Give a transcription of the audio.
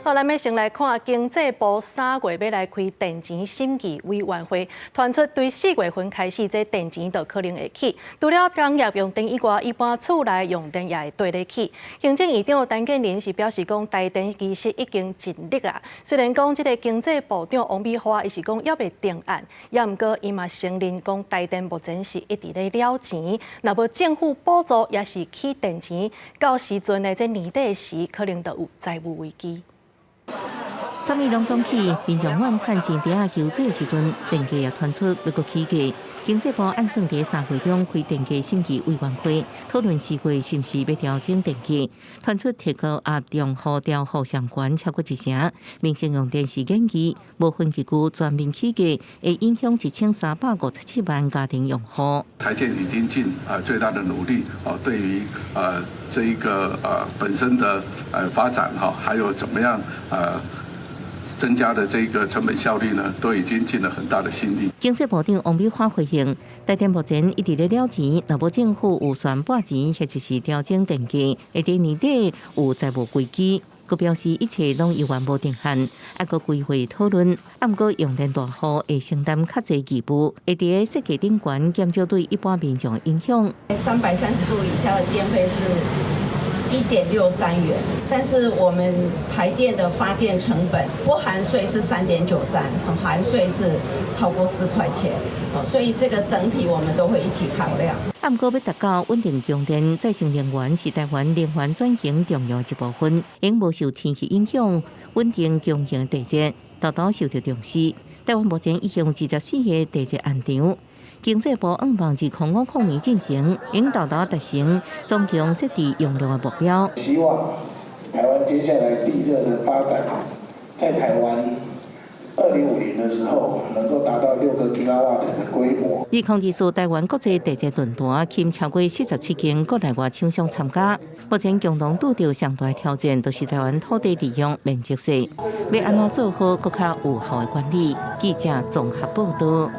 好，咱欲先來看經濟部3月欲來開電錢審議委員會，傳出對4月份開始，這電錢就可能會起。除了工業用電以外，一般厝內用電也會綴咧起。行政院長陳建仁是表示講，台電其實已經盡力啊。雖然講這个經濟部長王美花伊是講猶未定案，也毋過伊嘛承認講台電目前是一直咧了錢，若無政府補助，抑是起電錢，到時陣的這年底時，可能就有財務危機。啥物攏總起，民眾怨嘆錢袋仔求水的時陣，電價也傳出欲閣起價。經濟部按算佇3月中開電價審議委員會，討論4月是毋是欲調整電價。傳出提高壓中戶調幅上懸超過一成，民生用電是建議無分期區全面起價，會影響1357萬家庭用戶。台電已經盡最大的努力，哦，對於這一個本身的發展哈，還有怎麼樣增加的這個成本效率呢，都已經盡了很大的心力。經濟部長王美花回應，台電目前一直咧了錢，若無政府預算撥錢或者是調整電價，會佇年底有財務危機。閣表示一切攏猶原無定案，猶閣規劃討論。啊，毋過用電大戶會承擔較濟義務，會佇設計頂懸減少對一般民眾的影響。 330度以下的電費是1.63元，但是我們台電的發電成本不含稅是3.93，含稅是超過4塊錢，所以這個整體我們都會一起考量。啊，毋過欲達到穩定供電，再生能源是台灣能源轉型重要一部分，應無受天氣影響，穩定供應地熱，沓沓受著重視。台灣目前已經有24個地熱案場。經濟部向望2050年進前，應沓沓達成總共設置容量的目標。希望台灣接下來地熱的發展，在台灣2050的時候，能夠達到6個吉瓦特的規模。2024台灣國際地熱論壇，吸引超過47間國內外廠商參加。目前共同拄著上大挑戰，就是台灣土地利用面積細，欲按怎做好閣較有效的管理。記者綜合報導。